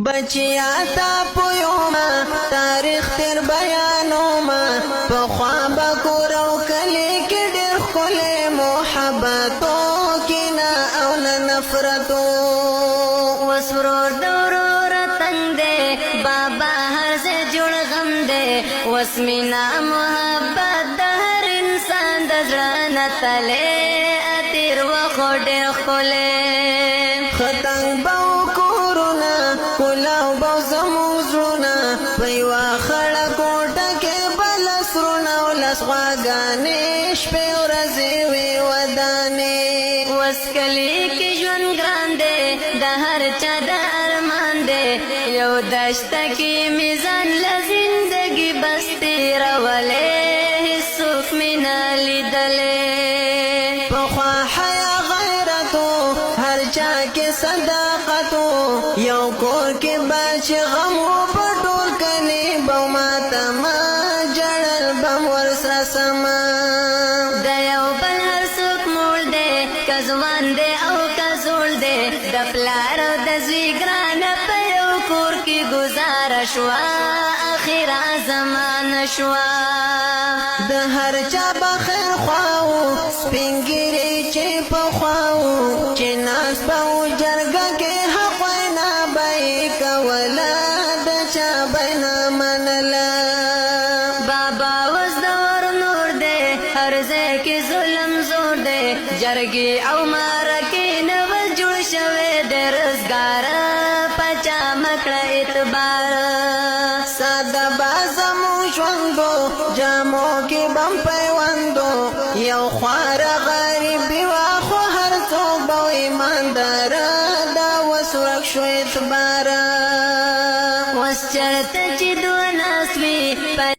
بچیا تا پویوما، تاریخ تیر بیانوما. پخوا به کور او کلي کې ډېر ښکلی محبتو، کینه او نه نفرتو. وس ورور د ورور تنګ دی، بابا هر ځای جوړ غم دی. وس مینا محبت د هر انسان د زړه نه تلې، تیر وخو ډېر ښکلی. ختنګ به کورونه، کولاو به زموږ زړونه، په یوه خړه کوټه کې به لس وروڼه او لس غواګانې شپې ورځې وې ودانې. وس کلي کې ژوند ګران دی، د هر چا د ارمان دی. یو دشته کې میزان له زندګي بس تېرولې، هېڅوک مې نه لیدلې. پخوا حیا غیرتو، هر چا کې صداقتو. یو کور کې به چې غم و، په ټول کلي به ماتمه، ژړل به ورسره سمه. د یو بل هر څوک موړ دی، که ځوان دی او که زوړ دی. د پلار او د زوی ګرانه په یو کور کې ګزاره شوه، اخره زمانه شوه. د هر چا به خیر خواو، سپین ږیري چې پخواو، چې ناست به و جرګه کې، حق وینا به یې کوله، د چا به نه منله. بابا اوس د ور نور دی، هر ځای کې ظلم زور دی. جرګې او مرکې نه ول جوړ شوی دی رزګار، پچا مکړه اعتبار. ساده به زموږ ژوندو، جامو کې بم پیوندو. یو خواره غریبي وه، خو هر څوک به ایماندار، دا اوس ورک شو اعتبار. اوس چرته چې دوه ناست وي.